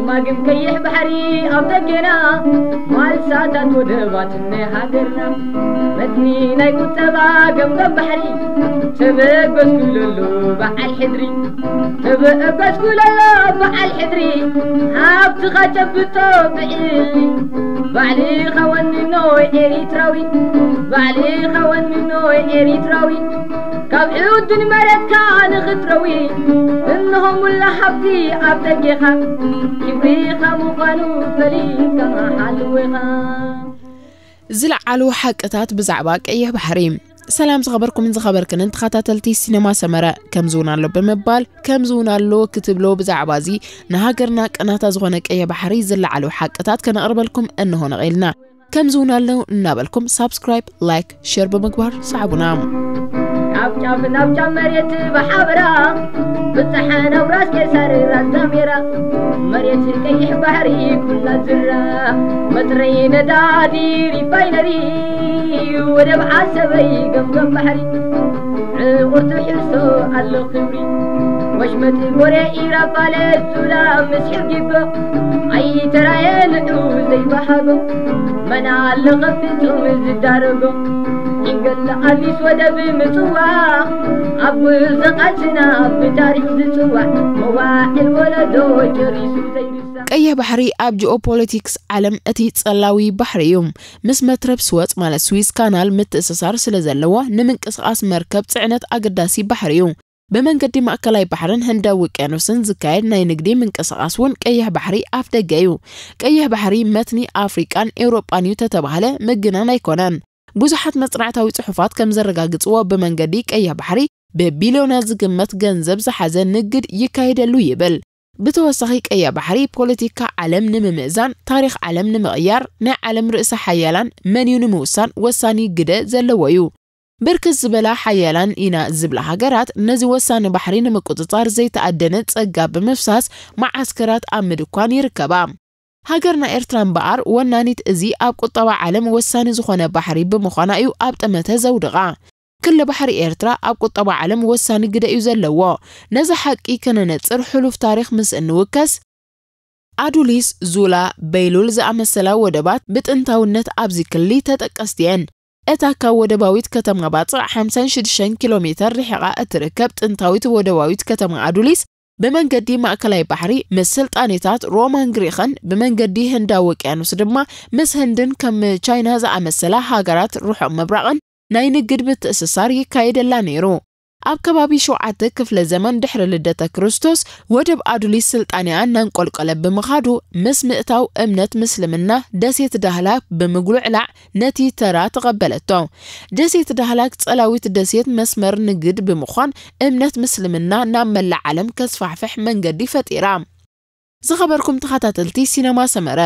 ማግም ቀይሕ ባሕሪ ኣብ ደገና፣ ማልሳታት ወደባት ናይ ሃገርና። መትኒ ናይ ቁጠባ ገምገም ባሕሪ፣ ተበገስኩለሉ በዓል ሕድሪ። ተበገስኩለሉ በዓል ሕድሪ፣ ሃብትኻ ጨብጦ ብዕሊ። ባዕልኻ ወንኖ ኤሪትራዊ፣ ባዕልኻ ወንኖ ኤሪትራዊ። ካብ ዕዱን መሬትካ ንኽትረዊ፣ እንሆ ሙላ ሃብቲ ኣብ ደገኻ፣ ክብሪኻ ምዃኑ ፈሊጥካ ሓልወኻ። ዝለዓሉ ሓቅታት ብዛዕባ ቀይሕ ባሕሪ። ሰላም ዝኸበርኩምን ዝኸበርክንን ተኸታተልቲ ሲነማ ሰመረ፣ ከምዚ እውን ኣሎ ብምባል፣ ከምዚ እውን ኣሎ ክትብሎ ብዛዕባ እዚ ንሃገርና ቅናታ ዝኾነ ቀይሕ ባሕሪ ዝለዓሉ ሓቅታት ከነቕርበልኩም እንሆ ነቒልና። ከምዚ እውን ኣሎ እናበልኩም ሳብስክራይብ፣ ላይክ፣ ሼር ብምግባር ሰዓቡና። ካብ ጫፍ ናብ ጫፍ መሬት ብሓበራ፣ ብጻሓ ናብ ራስ ቄሳር ራስ ዳሜራ፣ መሬት ቀይሕ ባሕሪ ኩላ ዝራ፣ መጥረይ ነዳዲ ሪፋይነሪ፣ ወደብ ዓሰበይ ገምገም ባሕሪ፣ ዕቑር ትሕዝቶ ኣሎ ክብሪ። ወሽመጥ ጎሬ ኢራብ ባሌ ዙላ ምስ ሕጊጎ፣ ኣይተራየ ንዑ ዘይበሃጎ። መን ኣሎ ከፊቱ ዝዳረጎ? ዒንገለ ኣዲስ ወደብ ምጽዋዕ፣ ኣብ ጉዕዞ ቃልስና ብታሪኽ ዝጽዋዕ፣ መዋዕል ወለዶ ጨሪሱ ዘይርሳዕ። ቀይሕ ባሕሪ ኣብ ጂኦፖለቲክስ ዓለም እቲ ጸላዊ ባሕሪ እዩ። ምስ መትረብ ስወጽ ማለት ስዊዝ ካናል ምትእስሳር ስለ ዘለዎ፣ ንምንቅስቓስ መርከብ ጽዕነት ኣገዳሲ ባሕሪ እዩ። ብመንገዲ ማእከላይ ባሕርን ህንዳዊ ውቅያኖስን ዝካየድ ናይ ንግዲ ምንቅስቓስ እውን ቀይሕ ባሕሪ ኣፍ ደገ እዩ። ቀይሕ ባሕሪ መትኒ ኣፍሪቃን ኤውሮጳን እዩ ተተባህለ ምግናን ኣይኮነን። ብዙሓት መጽናዕታዊ ጽሑፋት ከም ዘረጋግጽዎ፣ ብመንገዲ ቀይሕ ባሕሪ ብቢልዮናት ዝግመት ገንዘብ ዝሓዘ ንግድ ይካየደሉ ይብል። ብተወሳኺ፣ ቀይሕ ባሕሪ ፖለቲካ ዓለም ንምምእዛን፣ ታሪኽ ዓለም ንምቕያር፣ ናይ ዓለም ርእሰ ሓያላን መን እዩ ንምውሳን ወሳኒ ግደ ዘለዎ እዩ። ብርክት ዝበላ ሓያላን ኢና ዝብላ ሃገራት ነዚ ወሳኒ ባሕሪ ንምቁጽጻር ዘይተኣደነ ጸጋ ብምፍሳስ መዓስከራት ኣብ ምድኳን ይርከባ። ሃገርና ኤርትራ እምበኣር ወናኒት እዚ ኣብ ቁጠባ ዓለም ወሳኒ ዝኾነ ባሕሪ ብምዃና እዩ ኣብ ጠመተ ዘውድቓ። ክሊ ባሕሪ ኤርትራ ኣብ ቁጠባ ዓለም ወሳኒ ግደ እዩ ዘለዎ። ነዚ ሓቂ ከነነጽር ሕሉፍ ታሪኽ ምስ እንውከስ፣ ኣዱሊስ፣ ዙላ፣ በይሉል ዝኣመሰላ ወደባት ብጥንታውነት ኣብዚ ክሊ ተጠቀስቲ እየን። እታ ካብ ወደባዊት ከተማ ባጽዕ ሓምሳን ሽዱሽተን ኪሎ ሜተር ርሒቓ እትርከብ ጥንታዊት ወደባዊት ከተማ ኣዱሊስ፣ ብመንገዲ ማእከላይ ባሕሪ ምስ ስልጣኔታት ሮማን ግሪኽን፣ ብመንገዲ ህንዳዊ ውቅያኖስ ድማ ምስ ህንድን ከም ቻይና ዝኣመሰላ ሃገራት ርሑቕ ምብራቕን ናይ ንግድ ምትእስሳር ይካየደላ ነይሩ። ኣብ ከባቢ ሸውዓተ ክፍለ ዘመን ድሕሪ ልደተ ክርስቶስ፣ ወደብ ኣዱሊስ ስልጣኔኣ እናንቆልቆለ ብምኻዱ፣ ምስ ምእታው እምነት ምስልምና፣ ደሴት ዳህላክ ብምጉልዕላዕ ነቲ ተራ ተቐበለቶ። ደሴት ዳህላክ ጸላዊት ደሴት መስመር ንግድ ብምዃን፣ እምነት ምስልምና ናብ መላእ ዓለም ከስፋሕፍሕ መንገዲ ፈጢራ። ዝኸበርኩም ተኸታተልቲ ሲነማ ሰመረ፣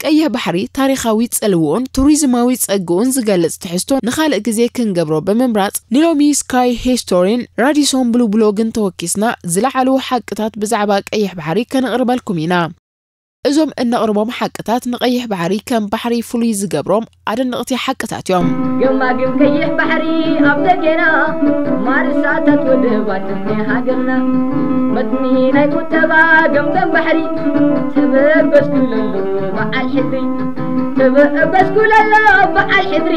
ቀይሕ ባሕሪ ታሪኻዊ ጽልውኡን ቱሪዝማዊ ጸግኡን ዝገልጽ ትሕዝቶ ንኻልእ ግዜ ክንገብሮ ብምምራጽ፣ ንሎሚ ስካይ ሂስቶሪን ራዲሶን ብሉ ብሎግን ተወኪስና ዝለዓሉ ሓቅታት ብዛዕባ ቀይሕ ባሕሪ ከነቕርበልኩም ኢና። እዞም እነቕርቦም ሓቅታት ንቐይሕ ባሕሪ ከም ባሕሪ ፍሉይ ዝገብሮም ኣደነቕቲ ሓቅታት እዮም። ገማግም ቀይሕ ባሕሪ ኣብ ደገና፣ ማርሳታት ወደባት ናይ ሃገርና። መትኒ ናይ ቁጠባ ገምገም ባሕሪ፣ ተበገስኩለሉ በዓል ሕድሪ። ተበገስኩለሉ በዓል ሕድሪ፣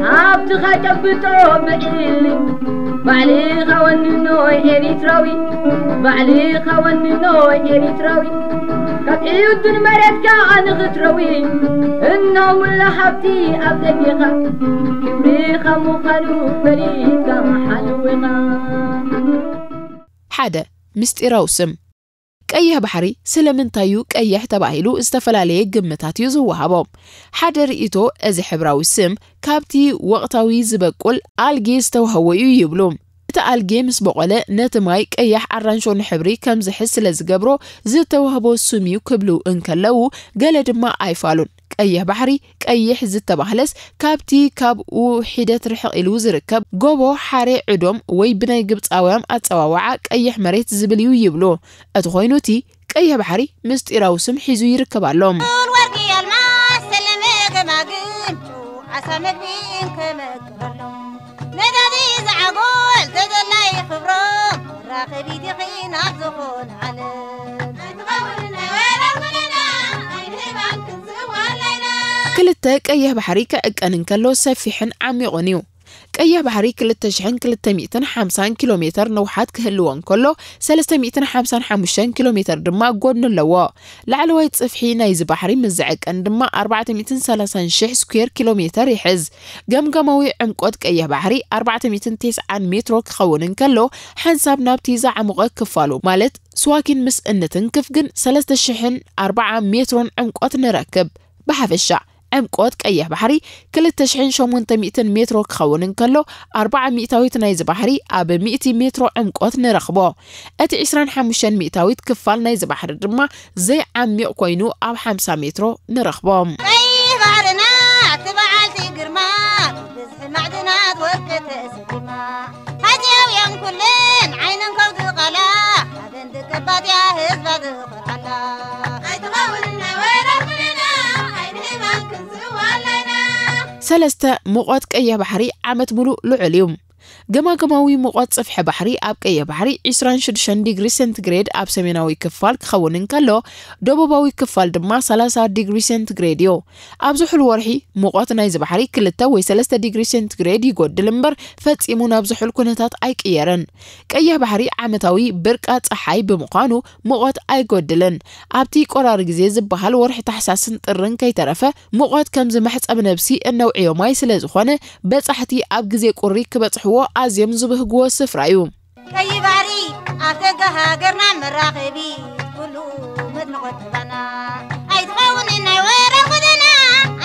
ሃብትኻ ጨብጦ ብዕሊ። ባዕልኻ ወንኖ ኤሪትራዊ፣ ባዕልኻ ወንኖ ኤሪትራዊ። ካብ ዕዩድን መሬትካ ንኽትረዊ፣ እኖ ሙላ ሃብቲ ኣብ ደገኻ፣ ክብርኻ ምዃኑ ፈሊጥካ ሓልውኻ። ሓደ፣ ምስጢራዊ ስም። ቀይሕ ባሕሪ ስለምንታይ እዩ ቀይሕ ተባሂሉ ዝተፈላለየ ግምታት እዩ ዝወሃቦ። ሓደ ርእይቶ፣ እዚ ሕብራዊ ስም ካብቲ ወቕታዊ ዝበቁል ኣልጌ ዝተዋህቦ እዩ ይብሉ። እቲ ኣልጌ ምስ በቖለ ነቲ ማይ ቀያሕ ኣራንሾኒ ሕብሪ ከም ዝሕዝ ስለ ዝገብሮ ዝተዋህቦ ስም እዩ ክብሉ እንከለዉ፣ ገለ ድማ ኣይፋሉን። ቀይሕ ባሕሪ ቀይሕ ዝተባህለስ ካብቲ ካብኡ ሒደት ርሕቕ ኢሉ ዝርከብ ጎቦ ሓሬ ዕዶም ወይ ብናይ ግብጻውያን ኣጸዋውዓ ቀይሕ መሬት ዝብል እዩ ይብሉ። እቲ ኮይኑ እቲ ቀይሕ ባሕሪ ምስጢራዊ ስም ሒዙ ይርከብ ኣሎ። ወርቂ ኣልማዝ ሰለመ ገማግም ዓሳ መግቢ እንከመቅረሎም ነዳዲ ዝዓጎል ተደላይ ክብሮም ራኸቢት ይኺን ኣብ ዝኾነ ዓለም። ክልተ፣ ቀይሕ ባሕሪ ክዕቀን እንከሎ ሰፊሕን ዓሚቑን እዩ። ቀይሕ ባሕሪ ክልተ ሽሕን ክልተ ሚእትን ሓምሳን ኪሎ ሜተር ንውሓት ክህልዎ እንከሎ፣ ሰለስተ ሚእትን ሓምሳን ሓሙሽተን ኪሎ ሜተር ድማ ጎድኒ ኣለዎ። ላዕለዋይ ጽፍሒ ናይዚ ባሕሪ ምስ ዝዕቀን ድማ ኣርባዕተ ሚእትን ሰላሳን ሽሕ ስኩዌር ኪሎ ሜተር ይሕዝ። ገምጋማዊ ዕምቆት ቀይሕ ባሕሪ ኣርባዕተ ሚእትን ተስዓን ሜትሮ ክኸውን እንከሎ፣ ሓንሳብ ናብቲ ዝዓሞቐ ክፋሉ ማለት ስዋኪን ምስ እንትንክፍ ግን ሰለስተ ሽሕን ኣርባዓ ሜትሮን ዕምቆት ንረክብ። ብሓፈሻ ዕምቆት ቀይሕ ባሕሪ ክልተ ሽሕን ሸሞንተ ሚእትን ሜትሮ ክኸውን እንከሎ፣ ኣርባዓ ሚእታዊት ናይዚ ባሕሪ ኣብ ሚእቲ ሜትሮ ዕምቆት ንረኽቦ። እቲ ዕስራን ሓሙሽተን ሚእታዊት ክፋል ናይዚ ባሕሪ ድማ ዘይዓሚቕ ኮይኑ ኣብ ሓምሳ ሜትሮ ንረኽቦ። ቀይሕ ባሕርና እቲ በዓልቲ ግርማ፣ ብዝሒ ማዕድናት ወርቂ ተሰኪማ። ሃዚያውያን ኩለን ዓይነን ካብ ዝቐላ፣ ኣበን ዝቀባጥያ ህዝባ ዝኽርዓላ። ኣይትኸውን ናይ ወይራ ኩልና፣ ዓይኒ ህባን ክንስዋለና። ሰለስተ፣ ሙቐት ቀይሕ ባሕሪ ዓመት ሙሉእ ልዑል እዩ። ገማገማዊ ሙቐት ጽፍሒ ባሕሪ ኣብ ቀይሕ ባሕሪ ዕስራን ሽዱሽተን ዲግሪ ሴንቲግሬድ ኣብ ሰሜናዊ ክፋል ክኸውን እንከሎ፣ ደቡባዊ ክፋል ድማ ሰላሳ ዲግሪ ሴንቲግሬድ እዩ። ኣብ ዝሑል ወርሒ ሙቐት ናይዚ ባሕሪ ክልተ ወይ ሰለስተ ዲግሪ ሴንቲግሬድ ይጎድል እምበር፣ ፈጺሙ ናብ ዝሑል ኩነታት ኣይቅየርን። ቀይሕ ባሕሪ ዓመታዊ ብርቃ ጸሓይ ብምዃኑ፣ ሙቐት ኣይጎድልን። ኣብቲ ቆራሪ ግዜ ዝበሃል ወርሒ ታሕሳስን ጥርን ከይተረፈ፣ ሙቐት ከምዚ መሕጸቢ ነብሲ እነውዕዮ ማይ ስለ ዝኾነ፣ በጻሕቲ ኣብ ግዜ ቁሪ ክበጽሕዎ ኣዝዮም ዝብህግዎ ስፍራ እዩ። ቀይ ባሕሪ ኣብ ደገ ሃገርና መራኸቢ ኩሉ መድመቖ ጥባና። ኣይትኸውን ናይ ወረ ጎደና፣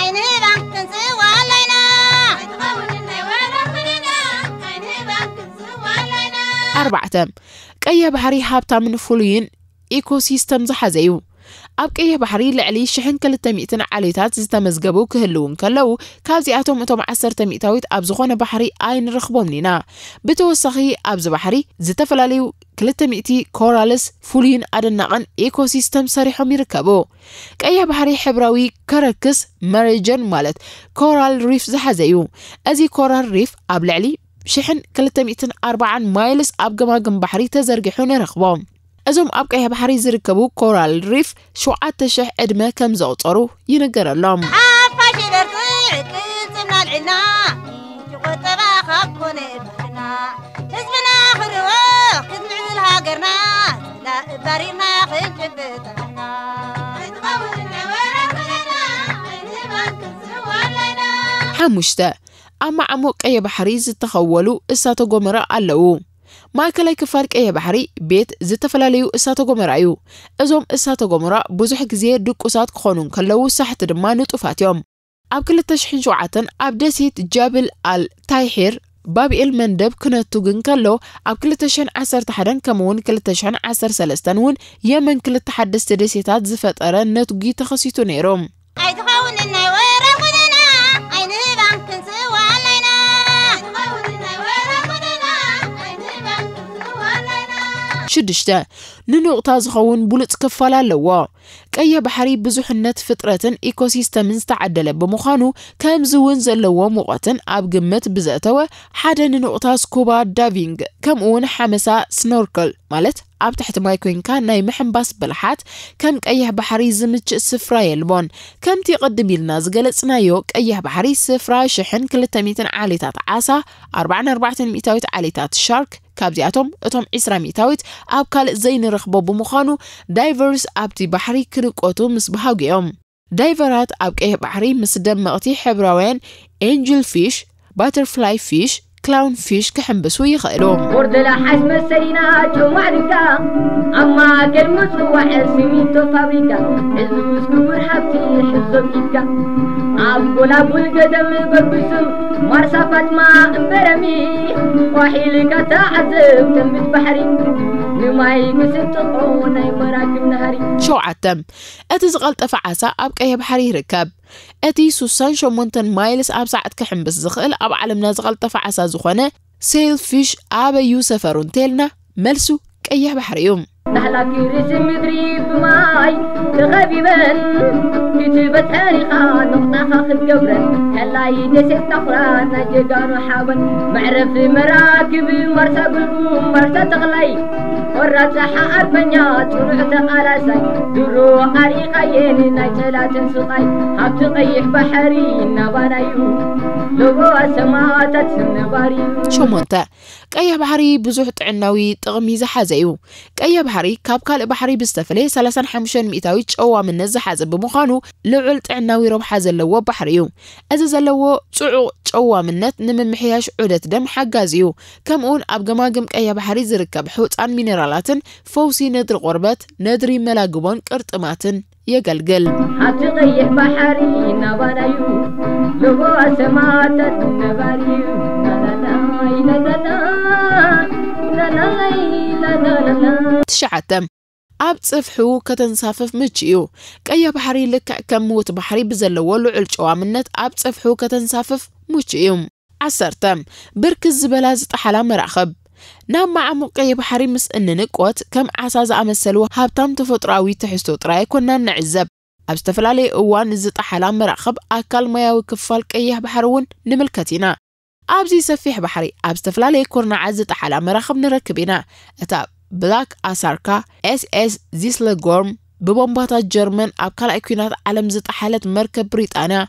ኣይንህባን ክንስዋ ኣላይና። ኣይትኸውን ናይ ወረ ጎደና፣ ኣይንህባን ክንስዋ ኣላይና። ኣርባዕተ፣ ቀይሕ ባሕሪ ሃብታምን ፍሉይን ኢኮሲስተም ዝሓዘ እዩ። ኣብ ቀይሕ ባሕሪ ልዕሊ ሽሕን ክልተ ሚእትን ዓሌታት ዝተመዝገቡ ክህልዉ እንከለዉ፣ ካብዚኣቶም እቶም ዓሰርተ ሚእታዊት ኣብ ዝኾነ ባሕሪ ኣይንረኽቦምን ኢና። ብተወሳኺ ኣብዚ ባሕሪ ዝተፈላለዩ ክልተ ሚእቲ ኮራልስ ፍሉይን ኣደናቕን ኢኮሲስተም ሰሪሖም ይርከቡ። ቀይሕ ባሕሪ ሕብራዊ ከረክስ መሬጀን ማለት ኮራል ሪፍ ዝሓዘ እዩ። እዚ ኮራል ሪፍ ኣብ ልዕሊ ሽሕን ክልተ ሚእትን ኣርባዓን ማይልስ ኣብ ገማግም ባሕሪ ተዘርጊሑ ንረኽቦ። እዞም ኣብ ቀይሕ ባሕሪ ዝርከቡ ኮራል ሪፍ ሸውዓተ ሽሕ ዕድመ ከም ዘቑጸሩ ይንገረሎም። ሓፋሽ በርትዕ ቅልጽምና ኣልዒልና፣ ምንጪ ቁጠባ ካብ ኮነ ባሕርና፣ ህዝብና ክርወ ክትምዕብል ሃገርና፣ ጽላእ ባሪርና ክንጭብጥ ኣለና። ኣይትኸውን ናይ ወረ ኩለና፣ ኣይንህባን ክንስዋ ኣለና። ሓሙሽተ፣ ኣብ ማዕሙቕ ቀይሕ ባሕሪ ዝተኸወሉ እሳተ ጎመራ ኣለዉ። ማእከላይ ክፋል ቀይሕ ባሕሪ ቤት ዝተፈላለዩ እሳተ ጎመራ እዩ። እዞም እሳተ ጎመራ ብዙሕ ግዜ ድቁሳት ክኾኑ እንከለዉ፣ ሳሕቲ ድማ ንጡፋት እዮም። ኣብ ክልተ ሽሕን ሸውዓተን ኣብ ደሴት ጃብል ኣል ታይሒር ባብኤል መንደብ ክነቱ ግን ከሎ፣ ኣብ ክልተ ሽሕን ዓሰርተ ሓደን ከምኡውን ክልተ ሽሕን ዓሰርተ ሰለስተን እውን የመን ክልተ ሓደስቲ ደሴታት ዝፈጠረ ነትጒ ተኸሲቱ ነይሩ። ኣይትኸውን ናይ ወረ ጎደና፣ ኣይንህባን ክንስዋ ኣላይና። ኣይትኸውን ናይ ወረ ጎደና፣ ኣይንህባን ክንስዋ ኣላይና። ሽዱሽተ፣ ንኑቕታ ዝኸውን ብሉጽ ክፋል ኣለዎ። ቀይሕ ባሕሪ ብዙሕነት ፍጥረትን ኢኮሲስተምን ዝተዓደለ ብምዃኑ፣ ከምዚ እውን ዘለዎ ሙቐትን ኣብ ግምት ብዘእተወ፣ ሓደ ንኑቕታ ስኩባ ዳይቪንግ፣ ከምኡ እውን ሓመሳ ስኖርከል፣ ማለት ኣብ ትሕቲ ማይ ኮይንካ ናይ ምሕንባስ ብልሓት፣ ከም ቀይሕ ባሕሪ ዝምችእ ስፍራ የልቦን። ከምቲ ቅድም ኢልና ዝገለጽናዮ፣ ቀይሕ ባሕሪ ስፍራ ሽሕን ክልተ ሚእትን ዓሌታት ዓሳ፣ ኣርባዓን ኣርባዕተን ሚእታዊት ዓሌታት ሻርክ፣ ካብዚኣቶም እቶም ዕስራ ሚእታዊት ኣብ ካልእ ዘይንረኽቦ ብምዃኑ፣ ዳይቨርስ ኣብቲ ባሕሪ ክንቀቱ ምስ በሃጉ እዮም። ዳይቨራት ኣብ ቀይሕ ባሕሪ ምስ ደመቕቲ ሕብራውያን ኤንጅል ፊሽ፣ ባተርፍላይ ፊሽ፣ ክላውን ፊሽ ክሕንብሱ ይኽእሉ። ቦርደላ ሓይስ መሰሊና ጨው ማዕሪጋ፣ ኣብ ማእከል ምጽዋዕ ሲሚንቶ ፋብሪካ፣ ዕዙዝ ክቡር ሃብቲ ሕዞ ኪድካ። ኣብ ጎላጉል ገደም በጉስም ማርሳ ፋጥማ እምበረሚ፣ ኳሒልካ ተዓዘብ ተንብት ባሕሪ፣ ንማይ ክስንጥቆ ናይ መራክብ ናህሪ። ሸውዓተ፣ እቲ ዝቐልጠፈ ዓሳ ኣብ ቀይሕ ባሕሪ ይርከብ። እቲ ሱሳን ሸሞንተን ማይልስ ኣብ ሰዓት ክሕምብስ ዝኽእል ኣብ ዓለምና ዝቐልጠፈ ዓሳ ዝኾነ ሴልፊሽ ኣበዩ ሰፈሩ እንተልና፣ መልሱ ቀይሕ ባሕሪ እዩ። ናህላኪ ርእሲ ምድሪ ብማይ ተኸቢበን ክትበጽሐን ኢኻ፣ ንቑጣኻ ክትገብረን ከላይ ደሴት ታኹራ ናይ ጀጋኑ ሓበን፣ መዕረፊ መራክብ ማርሳ ጉልጉ ማርሳ ተኽላይ፣ ቆራጽ ሓርበኛ ጽኑዕ ተቓላሳይ፣ ድሮ ኣርኢኻየን ናይ ጸላትን ስቓይ፣ ሃብቲ ቀይሕ ባሕሪ ናባናዩ፣ ለበዋ ሰማእታት ነባሪዩ። ሸሞንተ፣ ቀይሕ ባሕሪ ብዙሕ ጥዕናዊ ጥቕሚ ዝሓዘ እዩ። ቀይሕ ባሕሪ ካብ ካልእ ባሕሪ ብዝተፈለየ ሰላሳን ሓሙሽተን ሚእታዊት ጨዋምነት ዝሓዘ ብምዃኑ፣ ልዑል ጥዕናዊ ረብሓ ዘለዎ ባሕሪ እዩ። እዚ ዘለዎ ጽዑቕ ጨዋምነት ንምምሕያሽ ዑደት ደም ሓጋዚ እዩ። ከምኡውን ኣብ ገማግም ቀይሕ ባሕሪ ዝርከብ ሑጻን ሚነራላትን ፈውሲ ነድሪ ቆርበት፣ ነድሪ መላግቦን ቅርጥማትን የገልግል። ኣብቲ ቀይሕ ባሕሪ ናባናዩ፣ ለበዋ ሰማእታት ነባሪዩ። ላላላይ፣ ላላላ፣ ላላላይ፣ ላላላላ። ትሽዓተ፣ ኣብ ጽፍሑ ከተንሳፍፍ ምቹ እዩ። ቀይሕ ባሕሪ ልክዕ ከም ምዉት ባሕሪ ብዘለዎ ልዑል ጨዋምነት ኣብ ጽፍሑ ከተንሳፍፍ ምቹ እዩ። ዓሰርተ፣ ብርክት ዝበላ ዝጠሓላ መራኽብ። ናብ መዓሙቕ ቀይሕ ባሕሪ ምስ እንንቆት፣ ከም ዓሳ ዝኣመሰሉ ሃብታም ተፈጥሮኣዊ ትሕዝቶ ጥራይ ኣይኮናን ንዕዘብ። ኣብ ዝተፈላለየ እዋን ዝጠሓላ መራኽብ ኣካል ማያዊ ክፋል ቀይሕ ባሕሪ እውን ንምልከት ኢና። ኣብዚ ሰፊሕ ባሕሪ ኣብ ዝተፈላለየ ኩርናዓት ዝጠሓላ መራኽብ ንረክብ ኢና። እታ ብላክ ኣሳርካ ኤስ ኤስ ዚስለጎርም ብቦምባታት ጀርመን ኣብ ካልኣይ ኲናት ዓለም ዝጠሓለት መርከብ ብሪጣንያ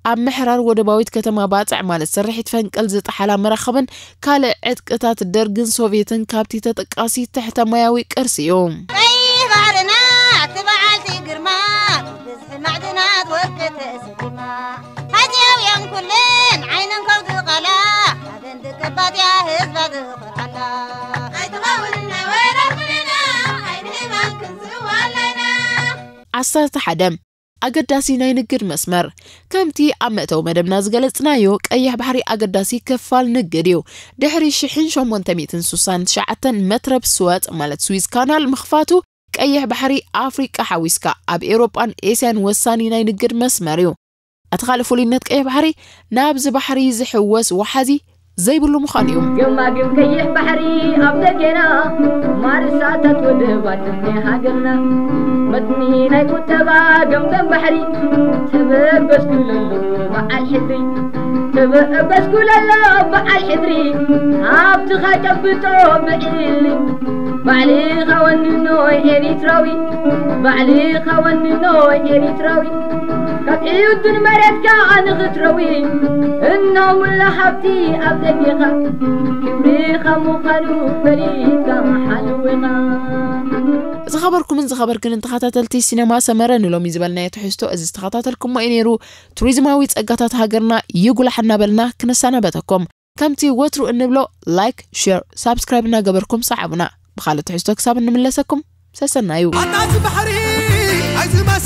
ኣብ ምሕራር ወደባዊት ከተማ ባጽዕ ማለት ስርሒት ፈንቅል ዝጠሓላ መራኽብን ካልእ ዕጥቅታት ደርግን ሶቪየትን ካብቲ ተጠቃሲ ትሕተ ማያዊ ቅርሲ እዩ። ቀይሕ ባሕርና እቲ በዓልቲ ግርማ ብዝሒ ማዕድናት ወርቂ ተሰኪማ፣ ሃጽያውያን ኩለን ዓይነን ካብ ዝቐላ፣ ኣበን ዝቀባጥያ ህዝባ ዝኾርዓላ። ኣይትኸውን ናይ ወይራ ኩልና ዓይኒ ህባን ክንስዋላይና። ዓሰርተ ሓደ፣ ኣገዳሲ ናይ ንግድ መስመር። ከምቲ ኣብ መእተዊ መደብና ዝገለጽናዮ፣ ቀይሕ ባሕሪ ኣገዳሲ ክፋል ንግድ እዩ። ድሕሪ ሽሕን ሸሞንተ ሚእትን ስሳን ትሽዓተን መትረብ ስወጽ ማለት ስዊዝ ካናል ምኽፋቱ፣ ቀይሕ ባሕሪ ኣፍሪቃ ሓዊስካ ኣብ ኤውሮጳን ኤስያን ወሳኒ ናይ ንግድ መስመር እዩ። እቲ ካልእ ፍሉይነት ቀይሕ ባሕሪ፣ ናብዚ ባሕሪ ዝሕወስ ወሓዚ ዘይብሉ ምዃኑ እዩ። ገማግም ቀይሕ ባሕሪ ኣብ ደገና፣ ማርሳታት ወደባት ናይ ሃገርና፣ መትኒ ናይ ቁጠባ ገምገም ባሕሪ፣ ተበገስኩ ለሎ በዓል ሕድሪ፣ ተበገስኩ ለሎ በዓል ሕድሪ፣ ሃብትኻ ጨብጦ ብዕሊ፣ ባዕልኻ ወንኖ ኤሪትራዊ፣ ባዕልኻ ወንኖ ኤሪትራዊ፣ ካብ ዕዩድን መሬትካ ንኽትረዊ፣ እኖ ሙላ ሃብቲ ኣብ ደገኻ፣ ክብርኻ ምዃኑ ፈሊጥካ ሓልዊኻ። ዝኸበርኩምን ዝኸበርክንን ተኸታተልቲ ሲነማ ሰመረ፣ ንሎሚ ዝበልናዮ ትሕዝቶ እዚ ዝተኸታተልኩሞ እዩ ነይሩ። ቱሪዝማዊ ጸጋታት ሃገርና ይጉላሕ እናበልና ክነሰናበተኩም። ከምቲ ወትሩ እንብሎ፣ ላይክ፣ ሼር፣ ሳብስክራይብ እናገበርኩም ሰዓቡና። ብኻልእ ትሕዝቶ ክሳብ እንምለሰኩም፣ ሰሰናዩ። ኣናዚ ባሕሪ ኣይዚ ማሳ